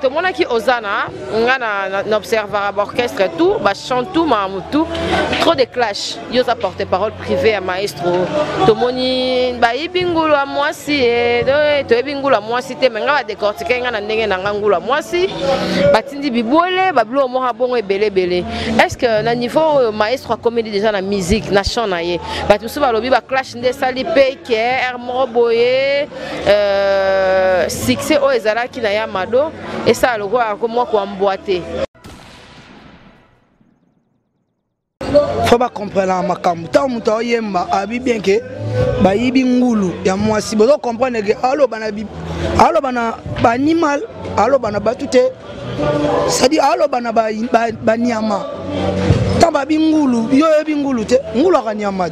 Tomonaki Ozana, nga na, na, na observara ba orchestre tout, ba chant tout, makambo tout. Trop de clash. Yo oza porte-parole privé ya maestro. Tomoni bayibi ngulu ya mwasi eh, toyebi ngulu ya mwasi te, mais nga ba décortiquer nga na ndenge na nga ngulu ya mwasi. Batindi bibwele, ba biloko moko bongo ebele ebele. Est-ce que na niveau oyo maestro akomeli déjà na musique, na chant na ye? Bato mosusu balobi ba clash nde esali pe ke air moko boye succès oyo ezalaki na ya Mado esala lokola mwa koambwa te. Faut ba comprendre makambo ntango moto aoyemba abi bien ke bayibi ngulu ya mwasi, bozo comprendre ke aloba na aloba na baanimal, aloba na bato te, c'est-à-dire aloba na banyama. Ntango babi ngulu, yo oyebi ngulu te, ngulu aka nyama,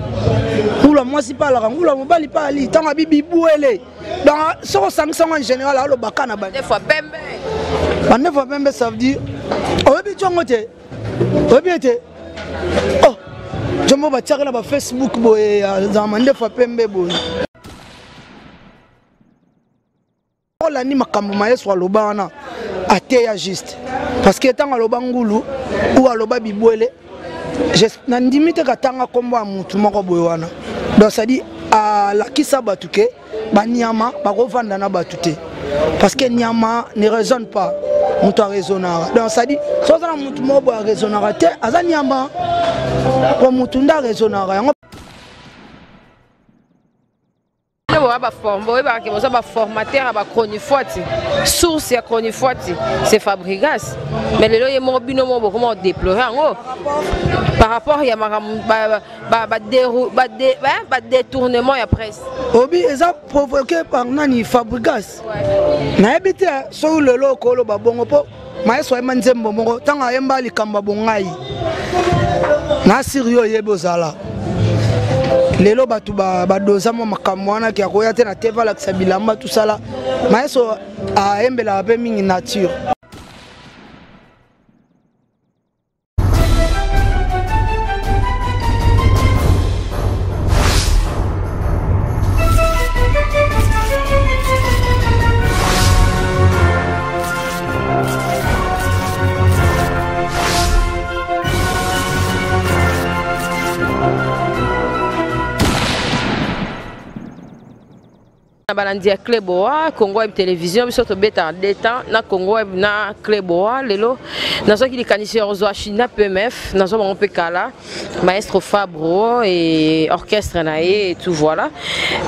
ngulu ya mwasi mpe alaka, ngulu ya mobali mpe ali. Ntango abi bibwele, donc soki osangisi yango en général alobaka na bandefu ya pembe, bandefu ya pembe, ça veut dire oyebi ntiongo te, oyebi ete oh jombo batiaka na bafacebook boye azala mandefu ya pembe boye. Olandi makambo maestro aloba wana, ateya juste parce que ntango aloba ngulu ou aloba bibwele, nandimi te katanga nkombo ya mutu moko boye wana. Donc c'est-à-dire alakisa bato ke banyama bakovanda na bato te, parce que nyama ne raisonne pas, moto araisonnaka. Donc c'est-à-dire so oza na motu moko boye araisonnaka te, aza nyama, po motu nde araisonnaka yango. Boya ba forme, boyebaka ke boza ba formateur ya ba chronifuati, source ya chronifuati c'est Fabrigas, mais lelo ye moko bino moko bokoma kodéplorer yango par rapport ya makambo ba détournement ya presse. Obi eza provoqué par nani? Fabrigas nayebi te soki lelo okoloba bongo, mpo maestro ayemba nzembo moko ntango ayemba likambo ya bongai na siri, yo oyebi ozala lelo bato badoza mwa makambo wana ke akoya te na tv alakisa bilamba tosala. Maestro ayembelaka mpe mingi nature. Na balandi ya Cleboa Congo Web Télévision, biso tobetaka deux temps na Congo Web na Cleboa. Lelo nazwaki likanisi ya kozwa China PMF, nazwa bango mpe kala maestro Fabro et orchestre na ye et tout. Voilà,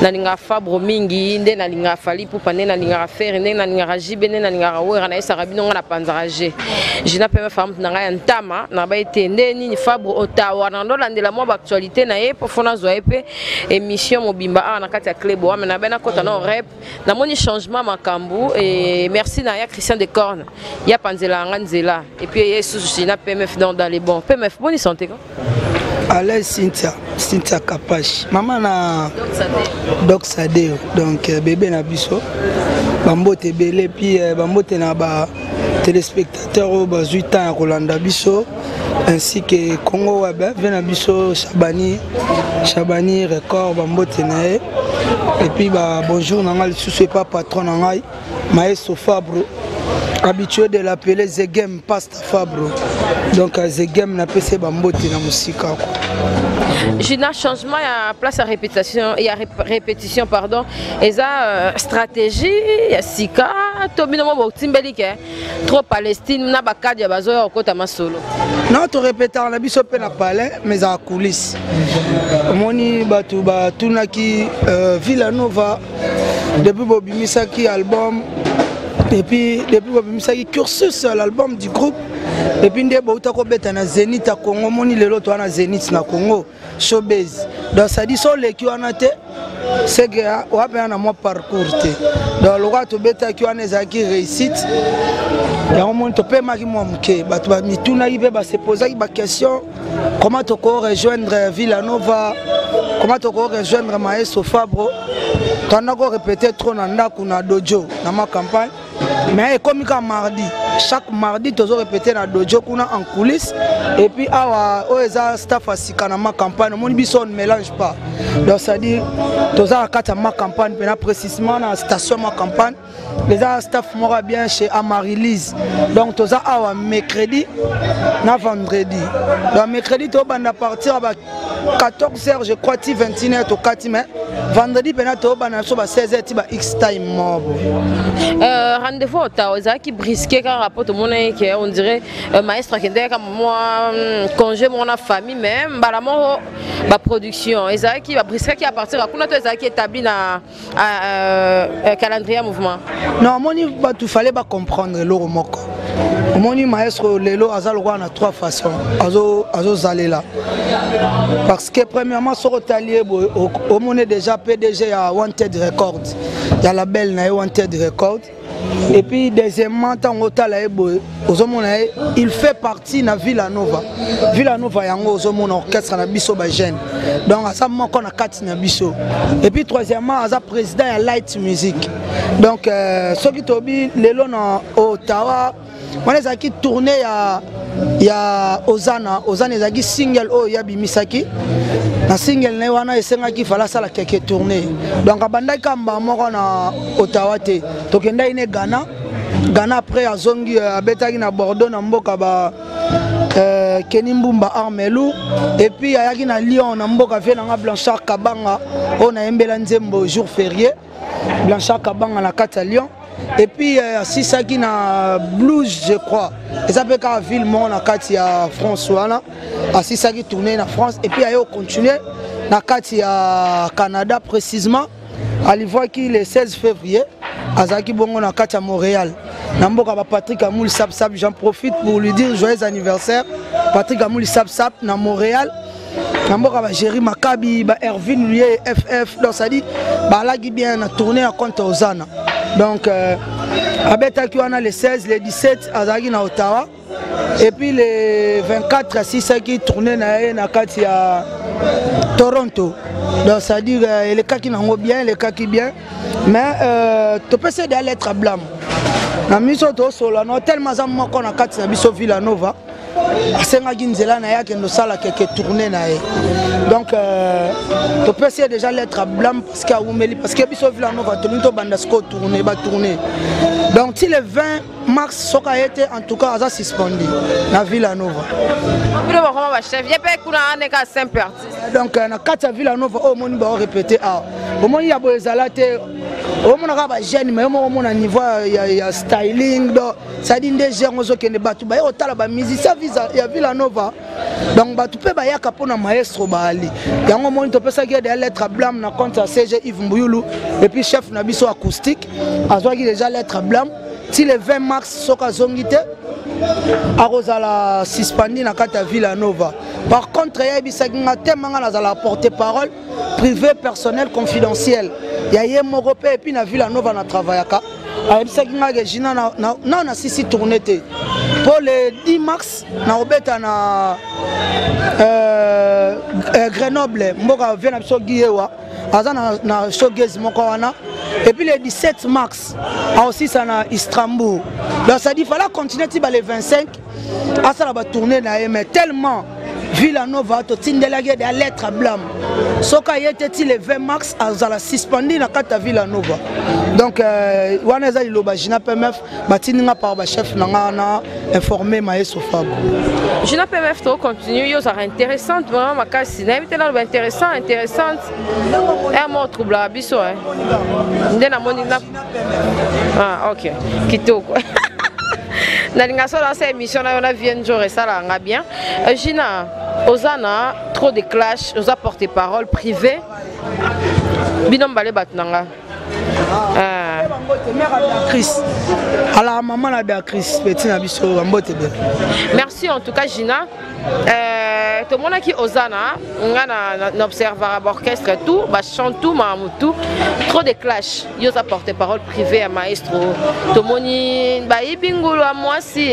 nalingaka Fabro mingi, nde nalingaka Fally Ipupa, nde nalingaka Ferre, nde nalingaka JB, nde nalingaka Wera. Nayesaka bino nga napanzaka G Gina PMF amutu na ngai ya ntama na baye te nde nini Fabro Ottawa na ndolandela mwa baactualité na ye mpo fo nazwa ye mpe émission mobimba awa na kati ya Cleboa. Me nabe nakota na rep, namoni changement makambo et merci na ya Christian de Corne ya panzela yanga nzela et puis ye susu na PMF dans, dans les bons. PMF, boni santé quoi? À l'aise, Cynthia, Cynthia Kapash, mama na Doc Sadeo, donc bébé na biso, bambote ebele, puis bambote na ba téléspectateurs oyo bazwi temps ya kolanda biso, ainsi que Congo Web, ve na biso Chabani, Chabani Record, bambote na ye. Et puis ba bonjour na ngai lisusu epa patron na ngai maestro Fabro, habitué de l'appeler Zegem Pasta Fabro. Donc Zegem, napesi bambote na mosika quoi. Gina, changement ya place à répétition, ya répétition pardon, eza stratégie ya sika to bino mo botimbeli ke trop Palestine na bakadi ya bazoya kokota masolo? Non, torépétaka na biso mpe na palais, mais ezaka coulisse. Omoni bato batunaki Villa Nova depuis bobimisaki album, et puis depuis bobimisaki Cursus, l'album du groupe, et puis nde bouta kobeta na Zénith ya Congo. Omoni lelo toa na Zénith na Congo showbase, donc ça dit so oleki wana te, c'est que oapena na mwa parcours te. Donc lokola tobetaki wana ezalaki réussite yango, moni topemaki mwa moke. Bato bamitunaki mpe basepozaki baquestion: comment toko rejoindre Villanova, comment toko rejoindre maestro Fabro? Tanda ko répéter trop na ndako na dojo na ma campagne. Mais ekomi kaka mardi, chaque mardi tozo répéter na dojo kuna en coulisse. Et puis awa oyo eza staff ya sika na Ma Campagne. Omoni biso, on ne mélange pas. Donc c'est à dire toza na kati ya Ma Campagne mpena, précisément na station Ma Campagne. Eza staff moko ya bien chez Amarylise. Donc toza awa mercredi na vendredi. Donc mercredi tobanda partir ya ba 14 heures, je crois, ti 21 heures tokati, mais vendredi mpena tobanda biso ba 16 heures ti ba x time moko. Rendez-vous Ottawa ezalaki brisqué kaka po tomonaki ke on dirait maestro akendaki kaka mwa congé moko na famille, mais mbala moko baproduction ezalaki babrisquaki à partir ya kuna to ezalaki établi na calendrier ya mouvement? Non, omoni, bato fallait bacomprendre eloko moko. Omoni, maestro lelo aza lokola na trois façons azozalela, parce que premièrement, soki otali ye boye, omoni déjà PDG ya Wanted Record, ya label na ye Wanted Record. Et puis deuxièmement, ntango otala ye boye, ozomona ye, il fait partie na Villa Nova. Villa Nova yango ozomona orchestre na biso bajeune, donc aza moko na kati na biso. Et puis troisièmement, aza président ya Light Music. Donc soki tobi lelo na Ottawa wana, ezalaki tournée ya Ozana. Ozana ezalaki single oyo ye abimisaki. Na single na ye wana, esengaki fala asala keke tournée. Donc abandaki kamba moko na Ottawa te, tokendaki ne Ghana. Ghana, après azongi, abetaki na Bordeaux, na mboka ba Kenny Mbumba Armelu. Et puis ayaki na Lyon, na mboka vie nanga Blanchard Kabanga, oyo nayembela nzembo Jour férié. Blanchard Kabanga na kati ya Lyon. Et puis asisaki na Blues, je crois, eza mpe kaka ville moko na kati ya France wana. Asisaki tournée na France et puis aye ocontinue na kati ya Canada. Précisément, alivwaki le 16 février, azalaki bongo na kati ya Montréal, na mboka ba Patrick Amouli Sap Sap. J'en profite pour lui dire joyeux anniversaire, Patrick Amouli Sap Sap, na Montréal, na mboka ba Géri Makabi, ba Ervin Luye FF. Donc ça dit balaki bien na tournée ya compte Ozana. Donc abetaki wana le 16, le 17 azalaki na Ottawa et puis le 24 asisaki tournée na ye na kati ya Toronto. Donc c'est à dire elekaki nango bien, elekaki bien, mais topesi deya lettre blâme na miso. Tosola no tellement aza moko na kati na biso Villa Nova, asengaki nzela na ye akende osala keke tournée na ye. Donc topesi ye déjà lettre blâme parce que awumeli, parce que biso Villa Nova tolingi tobanda sikoyo tournée, batournée. Donc ti le 20 mars, soki aye te, en tout cas aza suspendu na Villa Nova. Bino bakoma bachef, ye mpe kuna aneka simple artiste. Donc na kati ya Villa Nova oyo omoni baorépété awa, omoni ya boye ezala te. Omona kaka bajeune, mais yo moko omona niveau ya styling. Donc c'est-à-dire nde genre ozokende, bato baye kotala bamusicien ya Villa Nova. Donc bato mpe bayaka mpona maestro baali yango. Omoni, topesaki ye deya lettre blâme na compte ya CG Yves Mbuyulu. Et puis chef na biso acoustique azwaki déjà lettre blâme. Ti le 20 mars, soki azongi te, akozala suspendi na kati ya Villa Nova. Par contre, yayebisaki nga te, manga nazala porte parole privé, personnel, confidentiel ya ye moko mpe. Et puis na Villa Nova na travaillaka. Ayebisaki nga ke Gina na nasisi tournée te, mpo le 10 mars nakobeta na Grenoble, mboka vie na biso Giyewa, aza na showcase moko wana. Et puis le 17 mars aosisa na Istanbul. Donc ça dit fallait continuer ti ba le 25 asala batournée na ye, mais tellement Villa Nova totindelaki ye deya lettre blâme, soki aye te ti le 20 mars, azala suspendi na kati ya Villa Nova. Donc wana eza liloba Gina PMF batindi nga par bachef na nga na informé maestro Fab. Gina PMF, to continue. Yo ozalaka intéressante vraiment makasi. Nayebi te naloba intéressant, intéressante ere moko troublaka biso nde namoni na ah, ok, kitoko. Nalinga so lansa émission na yo na vie njour, esalaka nga bien. Gina, oza na trop de clash, oza porte parole privé, bino mibale bato na nga. Chris ala mama na Beatrice, petit na biso, bambote be. Merci en tout cas, Gina. Tomonaki Ozana, nga na observara ba orchestre tout, ba chant tout, makambo tout, trop de clash. Yo oza porte parole privé ya maestro. Tomoni bayibi ngulu ya mwasi,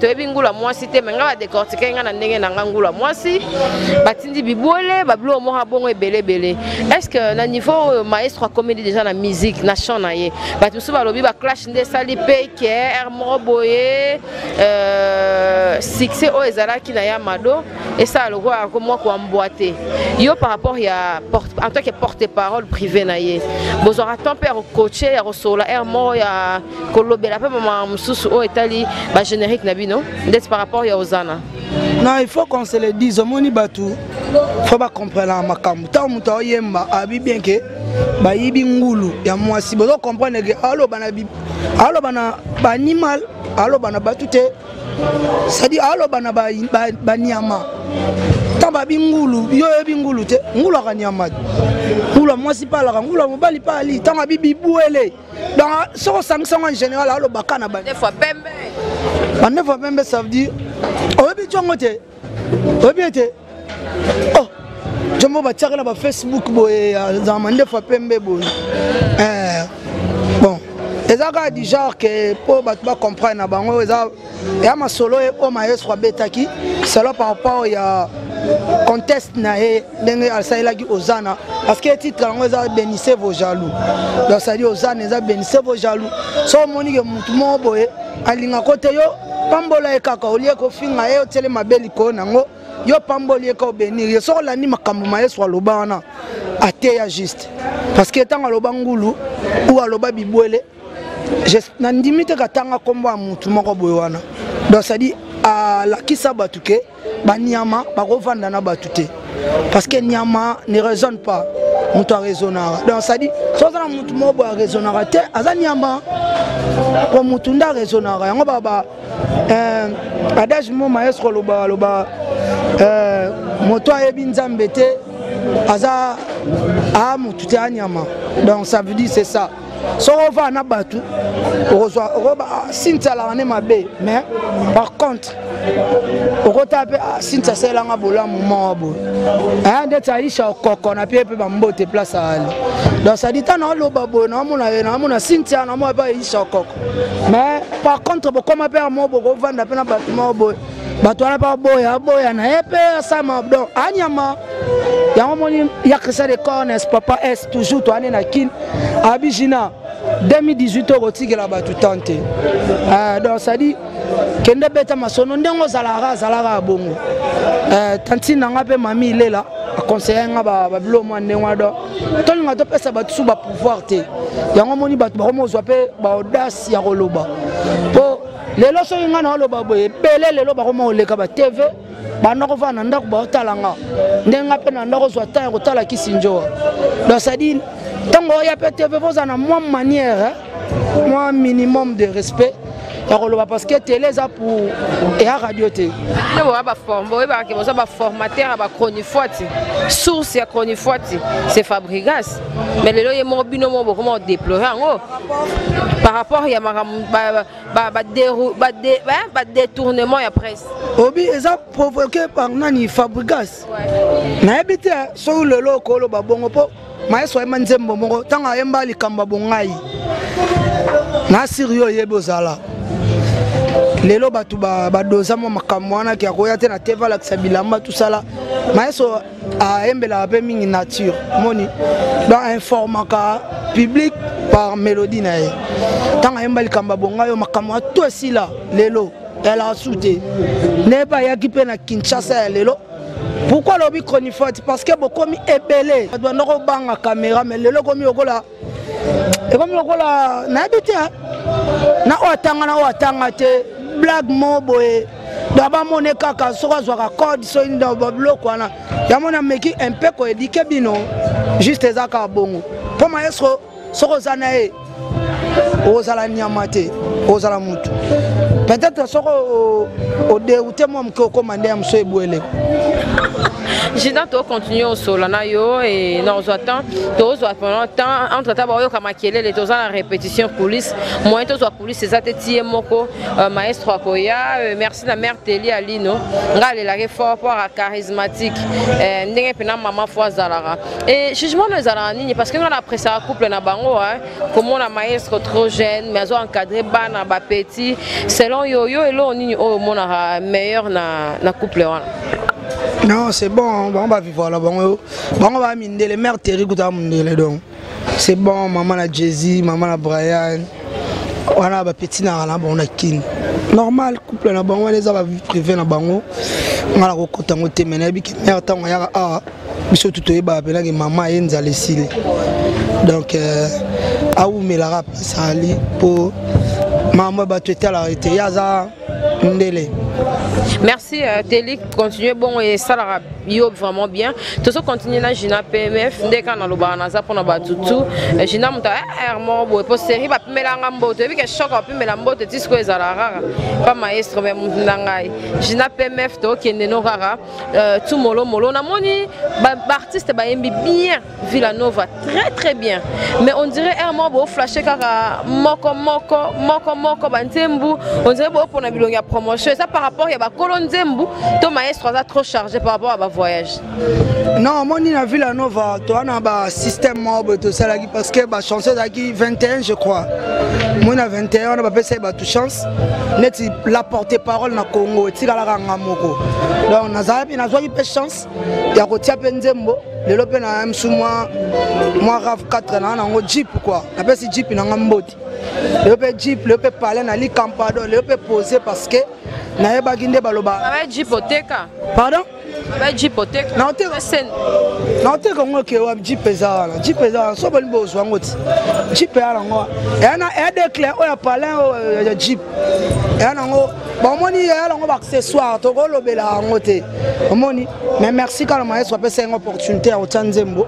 toyebi ngulu ya mwasi te, me nga badécortiquer nga na ndenge na nga ngulu ya mwasi, batindi bibwele, babiloko moko bongo ebele ebele. Est ce que na niveau oyo maestro akomeli déjà na musique, na chant na ye, bato mosusu balobi baclash nde esali mpe ke air moko boye, succès oyo ezalaki na ya Mado esala lokola mwa koambwa te? Yo, par rapport ya en tant que porte parole privé na ye, bozwaka temps mpe ya kocoacher, ya kosolola, aire moko ya kolobela mpe bamama mosusu oyo etali bagénérique na bino, ndeti par rapport ya Ozana? Non, il faut qu'on se le dise. Omoni, bato faut bacomprendre makambo. Ntango moto aoyemba, abi bien ke bayibi ngulu ya mwasi, bozo comprendre ke aloba na baanimal, aloba na bato te, c'est-à-dire aloba na banyama. Ntango babi ngulu, yo oyebi ngulu te, ngulu aka nyama, ngulu ya mwasi mpe alaka, ngulu ya mobali mpe ali. Ntango abi bibwele, donc soki osangisi yango, en général alobaka na fois pembe. Bandefa pembe, ça veut dire oyebi ntongo te, oyebi ete oh jombo batiaka na bafacebook boye, azala mandefa pembe boye. Bon, eza kaka du genre ke mpo bato bacomprendre na bango. Eza eya masolo oyo maestro abetaki selo par rapport ya contexte na ye, ndenge asalelaki Ozana, parce que titre yango eza "Bénissez vos jaloux". Donc c'est à dire Ozana eza "Bénissez vos jaloux". So omoni ke motu moko boye alingako te, yo pambola ye kaka, olie kofinga ye, otiele mabe likolo nango, yo pamboli ye ka, obénir ye. Soki olandi makambo maestro aloba wana, ateya juste, parce que ntango aloba ngulu ou aloba bibwele, nandimi te katanga nkombo ya mutu moko boye wana. Donc c'est-à-dire alakisa bato ke banyama bakovanda na bato te, parce que nyama ne raisonne pas, moto araisonnaka. Donc c'est-à-dire so oza na motu moko boye araisonnaka te, aza nyama, po motu nde araisonnaka. Yango baba adage mo maestro aloba, aloba moto ayebi Nzambe te, aza aa motu te, anyama. Donc ça veut dire c'est ça. Soki ovaa na bato, okozwa okoba Sinti alaka nde mabe, mais par contre okotala mpe Sinti asalelanga bolamu moko boye, ndeti Aisha Okoko na pie mpe bambote place ali. Donc sadi ntango naoloba boye, naomona ye, naomona Sintia, naomona mpe Aisha Okoko. Mais par contre bokoma mpe ya moko bokovanda mpe na bato moko boye, bato wana mpe aboya, aboya na ye mpe asama. Donc anyama yango moni ya Christian de Cornes, papa s toujours toane na Kine, abijina 2018 okotikela bato tan te. Donc c'est-à-dire kende beta masono ndenge ozalaka, azalaka ya bongo. Tantine na nga mpe mami Ilela aconseille nga babilo mwa ndenge wana. Donc tolinga topesa bato su bapouvoir te. Yango moni bato bakoma ozwa mpe baaudace ya koloba, mpo lelo soki ngai naoloba boye, ebele lelo bakoma koleka ba TV, banda kovanda na ndako baotala nga ndenge nga mpe na ndako ozwa temps ya kotala kisi njoa. Donc c'est-à-dire ntango oya mpe TV, ozala na mwa manière, mwa minimum de respect ya koloba, parce que télé eza pour eya radio te. Nde boya baforme, boyebaka ke boza baformateur ya bachronifoiti. Source ya chronifoiti, c'est Fabrigas, mais lelo ye moko, bino moko bokoma kodéplorer yango par rapport ya makambo badétournement ya presse. Obi eza provoqué par nani? Fabrigas, nayebi te soki lelo okoloba bongo, mpo maestro ayemba nzembo moko, ntango ayemba likambo ya bongai na siri, yo oyebi ozala lelo bato badoza mwa makambo wana ke akoya te na TV alakisa bilamba tosala. Maestro ayembelaka mpe mingi nature, moni, donc informaka public par mélodie na ye. Ntango ayemba likambo ya bongai, oyo makambo ya to esila lelo, elaka su te. Nde mpe ayaki mpe na Kinshasa ya lelo. Pourquoi alobi chronifote? Parce que bokomi ebele, bato banda kobanga caméra, mais lelo ekomi lokola, ekomi lokola nayebi te, na oyo atanga na oyo atanga te, blague moko boye. Donc bamone kaka soki azwaka code, soki babiloko wana yango nameki un peu koéduquer bino juste. Eza kaka bongo, mpo maestro soki oza na ye, ozala nyama te, ozala mutu. Peut-être soki odérouter mwa moke, okóma nde ya moso ebwele. Gina, tocontinue osola na yo e nazwa temps, tozwa pendant temps entre temps baoyoka makelele, toza na répétition coulisse, moyen tozwa coulisse eza te, tie moko maestro akoya. Merci na mare Teli Alino, nga alelaki fort po aka charismatique, ndenge mpena mama fo azalaka. E jugement no ezalaka nini? Parce que nga na appréciaka couple na bango, komona maestro trop jeune mais azo encadre bana bapetit. Selon yo, yo eloko nini oyo omonaka meilleur na couple wana? Non, c'est bon, bango bavivre na bango, bango baa mindele. Mare Terri kuta mondele, donc c'est bon. Mama na Jésus, mama na Brian wana, bapeti naka na bango na Kini, normal. Couple na bango wana eza bavie privé na bango, nga na kokota yango te. Me nayebi ke mare ntango ayaka awa, biso tu toyebaka mpenake mama ye nzala esili, donc awumelaka place ali mpo mama bato etalaka ete ye aza ndele. Merci Teli, continue bongo, esalaka yo vraiment bien. Tozo continue na Gina PMF, nde kaka nalobaka naza mpona bato tu. Gina moto r moko boye po série bapimelanga mboto, oyebi ke choc bapimela mboto ti sikoyo ezalaka kaka pa maestro, me motu na ngai Gina PMF, tokende no kaka tu molomolo. Namoni baartiste bayembi bien Villa Nova, très très bien, mais on dirait un moko boflashe kaka moko moko moko moko banzembu, on dirait bopona bilongi ya promotion. Eza par rapport ya bakolo nzembu to maestro aza trop chargé par rapport à bavoyage? Non, omoni, na Villa Nova toza na basystème moko boye tosalaki, parce que bachanson ezalaki 21, je crois. Moi na 21 wana bapesaki bato chance, neti la porte parole na Congo etikalaka nga moko. Donc nazalaki, nazwaki mpe chance ya kotia mpe nzembo lelo mpe na msu mwa RAV 4 na nango jeep quoi. Napesi jeep nanga mbote lelo mpe, jeep lelo mpe palais na likampado lelo mpe posé, parce que nayebaki nde baloba. Jeep oteka? Pardon? Jeep oteka? Naoteka yango ke wa jeep eza wana, jeep eza wana. So bolingi bozwa yango ti jeep eya nango, eya na eya déclin oyo ya palin oyo ya jeep eya nango, bomoni, eya nango baaccessoire, tokolobela yango te, omoni. Mais merci kaka maestro apesa yango opportunité ya kotia nzembo.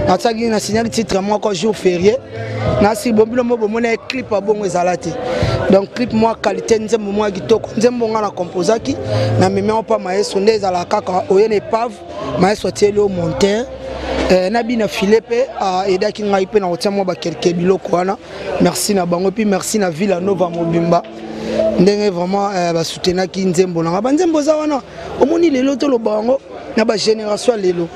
Natiaki, nasignaki titre moko jour férié, nasi bombino mo bomoni clip ya bongo ezala te. Donc clip mwa qualité, nzembo mwa kitoko, nzembo nga na composaki, namemi yango mpa maestro. Nde ezalaka kaka oye na épave, maestro atieli yo monteur na bina file mpe aedaki ngai mpe na kotia mwa bakelke biloko wana. Merci na bango, puis merci na Villa Nova mobimba, ndenge vraiment basoutenaki nzembo nanga. Banzembo eza wana, omoni, lelo toloba yango na bagénération ya lelo,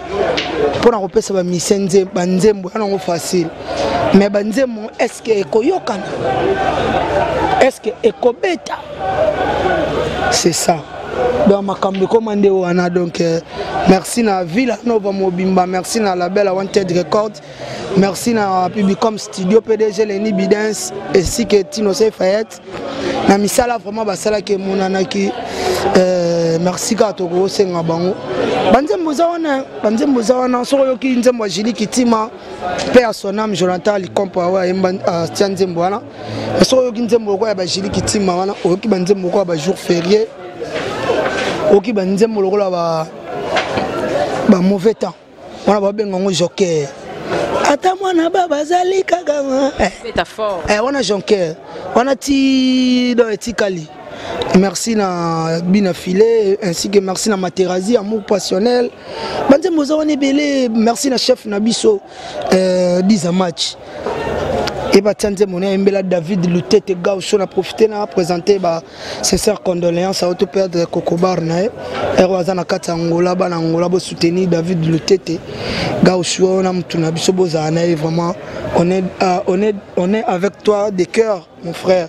mpona kopesa bamisien banzembo ya nango facile, mais banzembo est ce que ekoyokana, est ce que ekobeta? C'est ça. Donc makambo ekoma nde wana. Donc merci na Villa Nova mobimba, merci na label Wanted Record, merci na Publicom Studio, PDG Leni Bidens ainsi que Tino Sefayet na misala vraiment basalaki emonanaki. Merci kaka, tokosenga bango banzembo eza wana, banzembo eza wana. Soki oyoki nzembo ya Jili Kitima mpe ya sonam Jonathan Likompo awa ayemba, atia nzembo wana. Soki oyoki nzembo lokola ya bajili Kitima wana, oyoki banzembo lokola bajour férié, oyoki banzembo lokola ba ba mauvais temps wana, babenga yango joker. Ata mwana ba bazali kaka wana joker wana ti donc etikali. Merci na Bina Filet ainsi que merci na Materazi, amour passionnel, banzembo eza wana ebele. Merci na chef na biso Diza Match e batia nzembo na yembela David Lutete Gaucho. Na profite na présenter ba sincère condoléance auto perdre Kokobar na ye ero aza na kati ya Angola. Bana Angola, bosoutenir David Lutete Gaucho na mutu na biso, bozala na ye vraiment. On est avec toi de cœur, mon frère.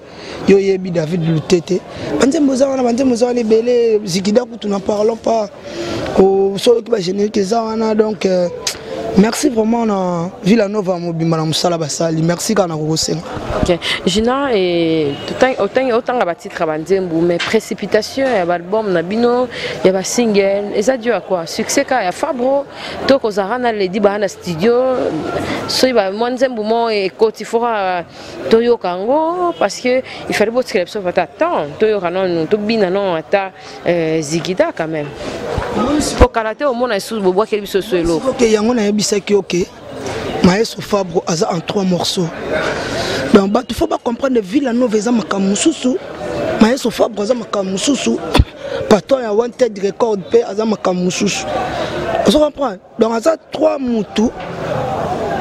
Yo yebi David Lutete, banzembo eza wana, banzembo eza wana ebele. Zikida kutu n'en parlons pas, soki bagénérique eza wana. Donc merci vraiment na Villa Nova mobimba na mosala basali. Merci kaka na kokosenga. Ok Gina, otanga batitre ya banzembo, mais précipitation ya baalbum na bino ya basingle eza dû à quoi? Succès kaka ya Fabro to kozalaka na Ledi baa na studio, soki mwa nzembo mo ekoti fora toyoka yango? Parce que il fallait botikela biso ata temps toyoka nanu, tobina nano ata zigida quand même, po kala te omona lisusu bobwakeli biso so eloko. Ok, yango nayebisaki. Ok, maestro Fabro aza en trois morceaux, donc bato faut bacomprendre Villa Nova eza makambo mosusu, maestro Fabro aza makambo mosusu, patron ya Wanted Record mpe aza makambo mosusu. Ozo comprendre? Donc aza trois mutu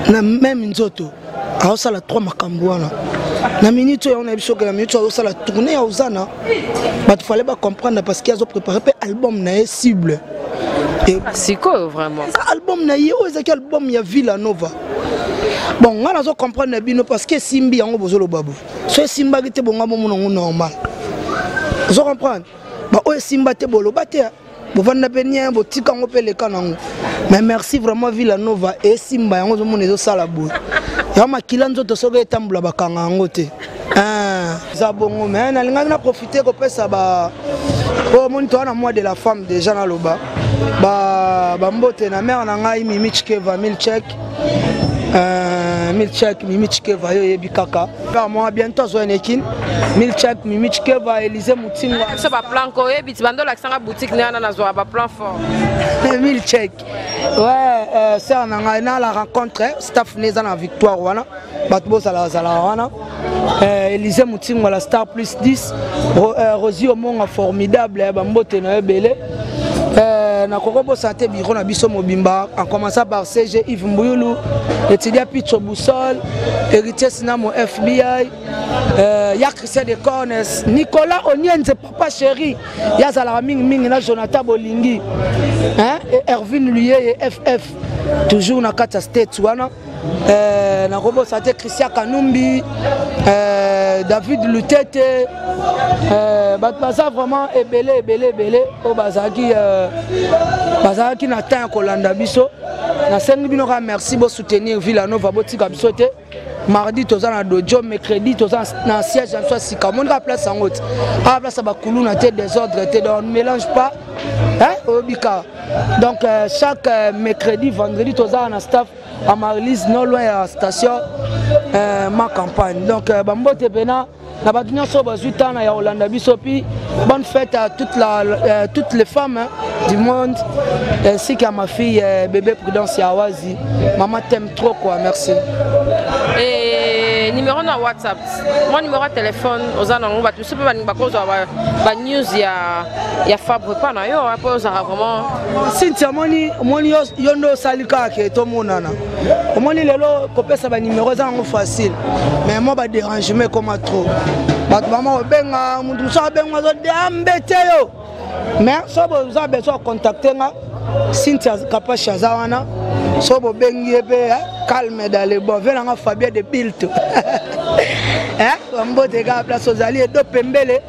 na même nzoto, aosala trois makambo wana na minute oyo. Nayebi soki na minute oyo azosala tournée ya Ozana, bato fallait bacomprendre parce que azoprépare mpe album na ye cible. Sikoyo vraiment. Eza album na ye oyo ezalaki album ya Villa Nova. Bon, ngai nazo comprendre na bino parce que esimbi yango, bozoloba bo so esimbaki te, bonga bomona yango normal. Ozo comprendre? Baoyo esimba te, boloba te, bovanda mpe nien, botika yango mpe eleka nango. Mais merci vraiment, Villa Nova esimba yango, ozomona ezosala boye yango, makila nzoto soki etambola, bakanga yango te. Eza bongo. Mais nalingaki na profite kopesa ba oyo omoni toza na mois de la femme déjà, naloba bambote na mare na ngai Mimi Chikeva Milchek, Milchek Mimi Chikeva, yo oyebi kaka par moi, bientôt azwa nekin Milchek Mimi Chikeva, Élysée Mutingwa. Biso baplan ko oyebi ti bando olakisanga boutique ne wana, nazwaka baplan fort. Milchek, ouais, sœur na ngai na la rencontre, staff ne eza na victoire wana, bato bozalazala wana, Élysée Mutingwa, la star plus 10, Rosi Omonga formidable, bambote na yo ebele. Nakoki bosana te biro na biso mobimba, en commençant par CG Yves Mbuyulu, étudia Picho Boussol, héritier Sinamo FBI, ya Christian de Cornes, Nicolas Onienze, papa chéri, ye azalaka mingimingi na Jonathan Bolingi, hein? Et Ervin Luyeye FF toujours na kati ya state wana. Nakobosana te Christian Kanumbi, David Lutete, bato baza vraiment ebele ebele ebele oyo bazalaki na temps ya kolanda biso. Nasengi bino kaka merci, bosoutenir Villa Nova, botika biso te. Mardi toza na dojo, mercredi toza na siège ya biso ya sika. Omoni kaka place yango te, awa place ya bakuluna te, désordre te, donc on ne mélange pas, hein, oyebi kaka. Donc chaque mercredi, vendredi toza na staff à Marilise, non loin ya station ma campagne. Donc bambote pena na bato nyonso oyo bazwi ntango ya kolanda biso. Puis bonne fête à toutes les femmes, hein, du monde, ainsi qu'à ma fille, bébé Prudence Yawazi. Maman t'aime trop quoi, merci. Et numéro na WhatsApp, moi numéro ya téléphone oza nango, bato mosusu mpe balingi bakozwa banews ya Fabre pa na yo mpo ozalaka vraiment. Cynthia, omoni yo nde osali kaka ke tomonana. Omoni lelo kopesa banimero eza yango facile, mais mwa badérangement ekoma trop, bato bama kobenga, moto mosusu abenga azodambe te yo. Mais so boza besoin ya contacte nga, Cynthia Kapashi aza wana, so bobengi ye mpe calme dans le bon ve nanga Fabien de Bilt, bambote kaka place ozali, edo pembele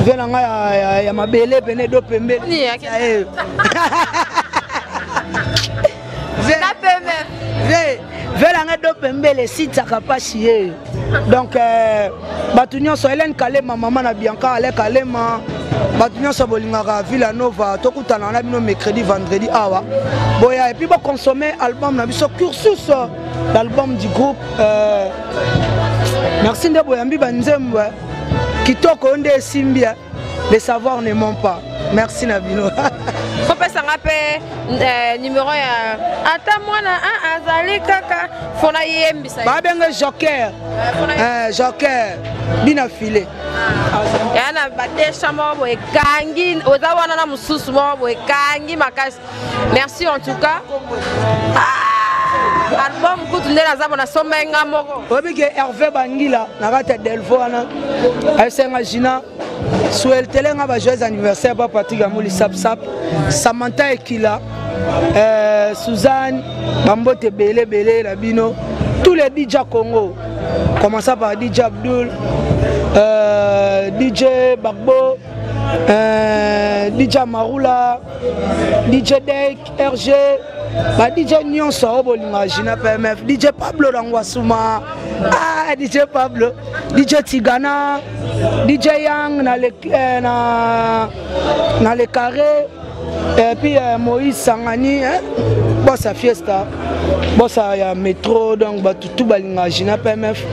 ve na ngai ya mabele pene, edo pembele. Ve na ngai do pembele, Cynthia Kapashi ye. Donc bato nyonso, Hélène Kalema, mama na Bianca Ale Kalema, bato nyonso bolingaka Villa Nova, tokutana na bino mercredi, vendredi awa, boya et puis boconsommer album na biso Cursus, l'album du groupe. Merci nde boyambi banzembo kitoko oyo nde esimbi, le savoir ne ment pas. Merci na bino. Kopesanga mpe numéro ya ata mwana azali kaka fona yembisa. Babenge Joker, Joker bina file. Ya na badesha moko boye ekangi, oza wana na mosusu moko boye ekangi makasi. Merci en tout cas. Ah, album kutu nde naza bona somba nga moko. Oyebi ke Hervé Bangila na kati ya Delvo wana ayesenga Gina souhaitele nga ba joyeux anniversaire pa Patrick Amuli Sapsap, Samantha Ekila, Suzanne, bambote ebele ebele na bino tous les DJ Congo, commençant par DJ Abdul, DJ Bagbo, DJ Marula, DJ Dek, RG, ba DJ nyonso oyo bolingaka Gina PMF, DJ Pablo Nangwasuma, ah, DJ Pablo, DJ Tigana, DJ Yang na le carré, et puis Moïse Sangani, hein, boss ya Fiesta, boss ya métro. Donc bato tu balingaka Gina PMF,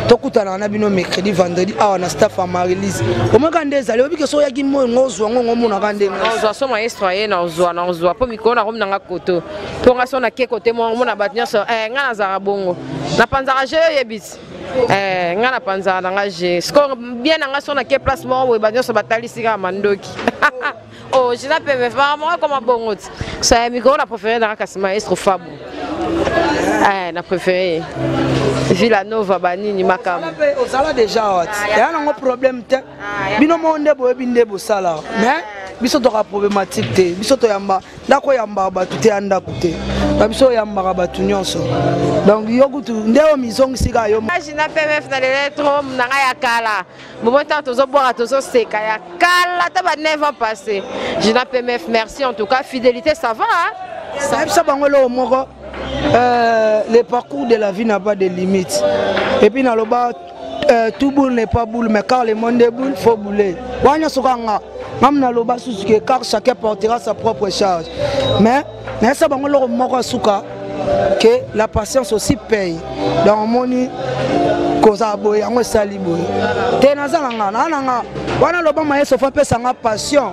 tokutana na bino mercredi, vendredi awa na staff ya Marilise. Omoka nde ezali, oyebi ke so oyaki moi ngo ozwa ngo ngomonaka ndenge. Ozwa so maestro aye na ozwa na ozwa mpo mikolo nakomi nanga koto mpo nga so nake kote moko omona bato nyonso, nga nazalaka bongo, napanzaka je, oyebi ti nga napanzaka nanga je siko bien nanga so nake place moko boye, bato nyonso batalisi kaka mandoki. Oh, Gina PMF, makambo ekoma bongo ti. So ya micro na préféré na kasi maestro Fabu. Eh, na préféré. Villa Nova banini makambo. Ozala déjà wati. Ya nango problème te. Bino mo nde boyebi nde bosala. Mais biso toka problématique te. Biso toyamba ndako oyambaka bato te ya ndako te. Ba biso oyambaka bato nyonso. Donc yo kutu nde oyo mizongisi kaka yo. Gina PMF na lelo trop na ngai ya kala. Moment ntango tozobwaka tozoseka ya kala ata ba 9 ans passé. Gina PMF merci en tout cas fidélité ça va hein? Nayebisa bango eloko moko le parcours de la vie n'a pas de limite. Et puis naloba tout boule n'est pas boule, mais car le monde est boule, faut bouler. Wana nyonso kaka nga ngam naloba susu ke car chacun portera sa propre charge. Mais nayebisa bango eloko moko ya suka que la patience aussi paye. Donc omoni kozala boye yango esali boye te naza na nga naa na nga wana loba mayeso fo apesa nga passion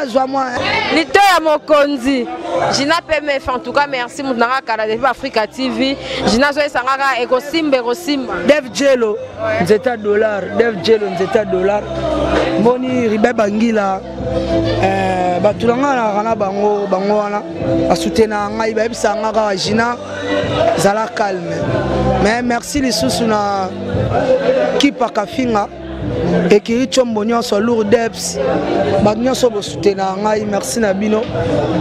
zwa mwa lito ya mokonzi Gina PMF en tout cas merci moto nanga kala depuis Africa TV Gina azoyesa nga kaka ekosimba ekosimba Dev Jelo nzeta dollar Dev Jelo nzeta dollar moni Ribe Bangila bato na ngai nalaka na bango bango wana basoutenaka ngai bayebisaka nga kaka Gina zala calme mais merci lisusu na Kipa Kafinga ekiri tshombo nyonso lourd deps bato nyonso bosoutenaka ngai merci na bino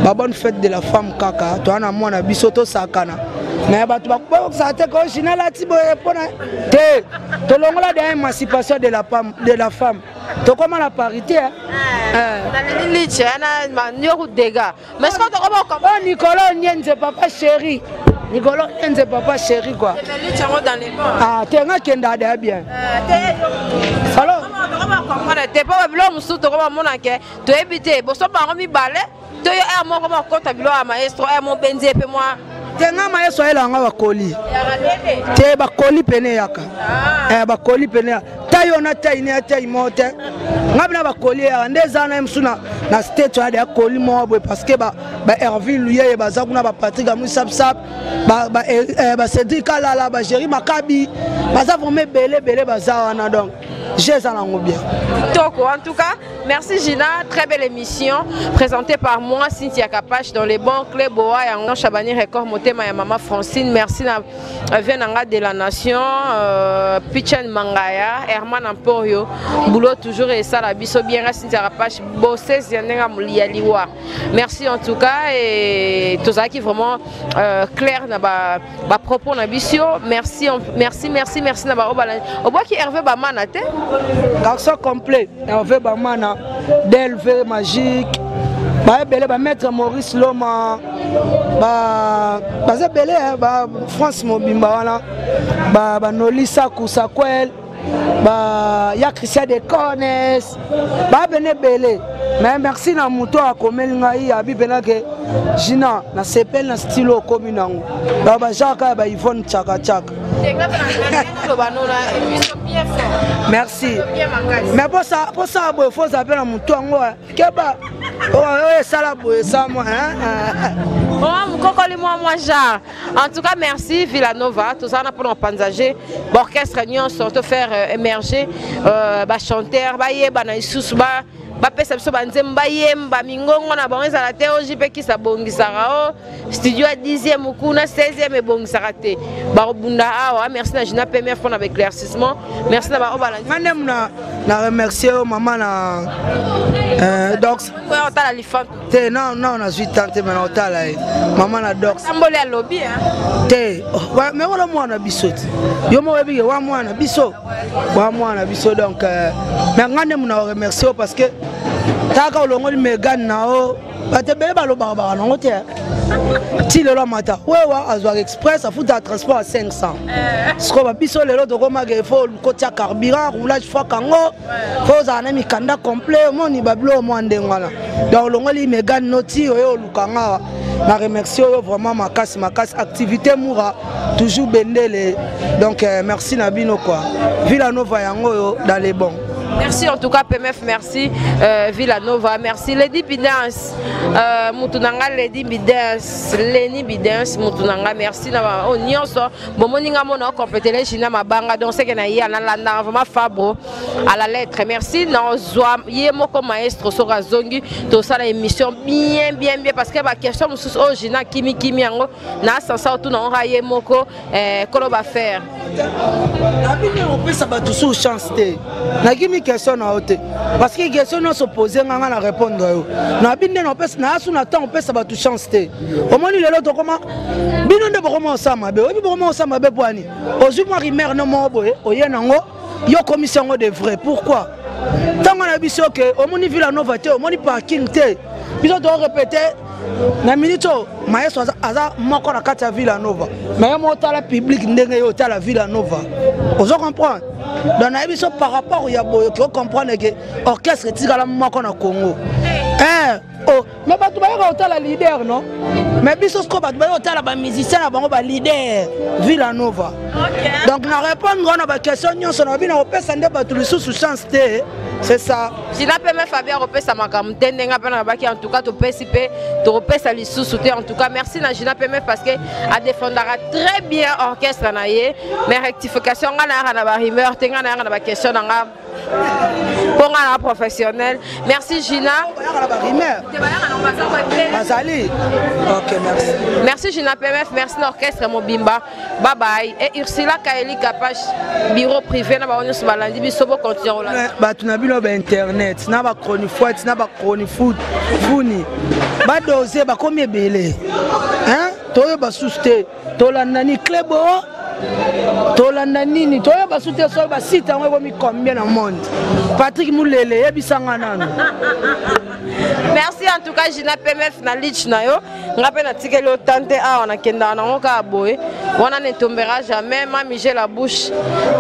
ba bonne fête de la femme kaka toza na mwana biso tosakana mais bato bakosaka te ko Gina alati boye mpona te tolongola de émancipation de la femme, de la femme. Tokoma na parité Mais ce qu'on Oh Nicolas Nyenze papa chéri Nicolas Nyenze papa chéri quoi. Ah te nga kenda da bien. Alors te po babilo mosusu tokoma mona ke toyebi te boso bango mibale to yo air moko bakota bilo ya maestro air mobenzi ye mpe mwa te nga maestro ayelaka nga bakoli te bakoli pene eyaka bakoli pene tai oyo na tai ne ya tai moko te nga bina bakoli eyaka nde eza na ye mosusu na state wana deya koli moko boye parce que ba Hervé Luyeye baza kuna ba Patrick Amusapsap ba Cédric Alala ba Jerry Makabi baza vraiment ebele ebele baza wana donc je eza nango bien. Toko en tout cas merci Gina, très belle émission présentée par moi Cynthia Kapache dans les bons clés Boa et Chabani Record Motema ya Mama Francine merci na Venanga de la Nation Pichen Mangaya Herman Emporio boulot toujours et ça la biso bien Cynthia Kapache bosses ya ndenga mulia liwa merci en tout cas et tozalaki vraiment clair na ba propos na biso merci merci merci merci na ba obala obwaki Hervé Bamana te garçon complet Hervé Bamana DLV magique ba ebele ba maître Maurice Loma ba baza ebele ba France mobimba wana ba ba Nolisa Kusakwel ba ya Christian de Cornes ba bene ebele mais merci na moto akomeli ngai abi pena ke Gina na sepel na style okomi nango ba ba Jacques ba Yvonne Chaka Chaka merci mais pour ça boye faut zapper na moto yango keba oyo esala boye esa mwa Oh, mokokoli mwa mwa genre en tout cas merci Villanova tozala mpona kopanzager baorchestre nyonso to faire émerger bachanteur bayeba na lisusu bapesa biso banzembo bayemba mingongo na bango ezala te oji mpe kisa bongisaka o studio ya 10e kuna 16e ebongisaka te bakobunda awa merci na Gina PMF mpona baéclaircissement merci na baoyo balandi nga ndemu na remercier yo mama na dox otala lifante te non non nazwi temps te me na otala ye mama na dox tamboli alobi te mais wana mwana biso te yo moko oyebi ke wa mwana biso wa mwana biso donc mais nga ndemu na remercier yo parce que taka olongoli megane na yo bato ebele balobaka baka nango te ti lelo amata wewa azwaka express afutaka transport ya 500 sikoyo babiso lelo tokomaka ifo kotia carburant roulage fois kango fo ozala na mikanda complet omoni babilo mwa ndenge wana donc olongoli megane no ti oyo oluka nga na remercie oyo vraiment makasi makasi activité mura toujours bendele donc merci na bino quoi Villanova yango oyo dans les bons. Merci en tout cas PMF, merci Villanova, merci Lady Bidens, mutu na nga Lady Bidens, Leni Bidens, mutu na nga merci na ba oh, nyonso bomoni nga mona compléter Gina Mabanga donc c'est que na ye analanda vraiment Fabro à la lettre. Merci na ozwa ye moko maestro soka azongi tosala émission bien bien bien parce que ba question mosusu oyo Gina kimi kimi yango na sansa otuna ngo ye moko kolo ba faire. Nabini opesa bato sous chance te, nakimi question na yo te parce que question nyonso pose nga nga na répondre yo. Nabi nde napesa nayasu na ntango opesa bato chance te. Omoni lelo tokoma bino nde bokoma osala mabe, oyebi bokoma osala mabe po ani ozwi mwa rumeur no moko boye oye nango yo komisi yango de vrai. Pourquoi ntango na biso ke omoni Villa Nova te, omoni parking te, biso torépéte na minute oyo maestro aza moko na kati ya Villa Nova, mais yo moko otala public ndenge yo otala Villa Nova, ozo comprendre. Donc nayebi so par rapport ya boye ke ocomprendre ke orchestre etikala moko na Congo. Oh, mais bato bayaka kotala leader non, mais biso sikoyo bato bayaka kotala bamusicien na bango baleader Villa Nova. Donc na répondre wana baquestion nyonso na bino kopesa nde bato lisusu chance te, c'est ça. Gina PMF Fabien kopesa makambo te ndenge mpe na babaki, en tout cas topesi mpe tokopesa lisusu te. En tout cas merci na Gina PMF parce que adefendaka très bien orchestre na ye, mais rectification nga nayaka na barumeur te, nga nayaka na baquestion na nga mpo nga na professionnel. Merci Gina. Bayaka na barumeur bazali. Ok, merci. Merci Gina PMF, merci na orchestre mobimba. Bye bye. Et Ursula Kaeli Kapash, bureau privé na bango nyonso balandi biso, bo continuer kolanda. Bato na bino ba internet na ba chronifoite na ba chronifoot funi badose bakomi ebele, hein? Toyeba susu te tolanda ni Clebo, tolanda nini, toyeba susu te soki basite yango ekomi combien na monde. Patrick Mulele, yebisanga nano. Merci en tout cas Gina PMF na lich na yo, nga mpe natikeli yo tante awa nakendaka nango kaka boye wana ne tombera jamais. Mami j'ai la bouche,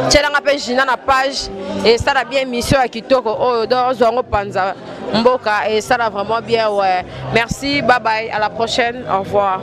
tielanga mpe Gina na page esala bien émission ya kitoko oyo, donc ozwa yango panza mboka esala vraiment bien. Ouais, merci, bye bye, à la prochaine, au revoir.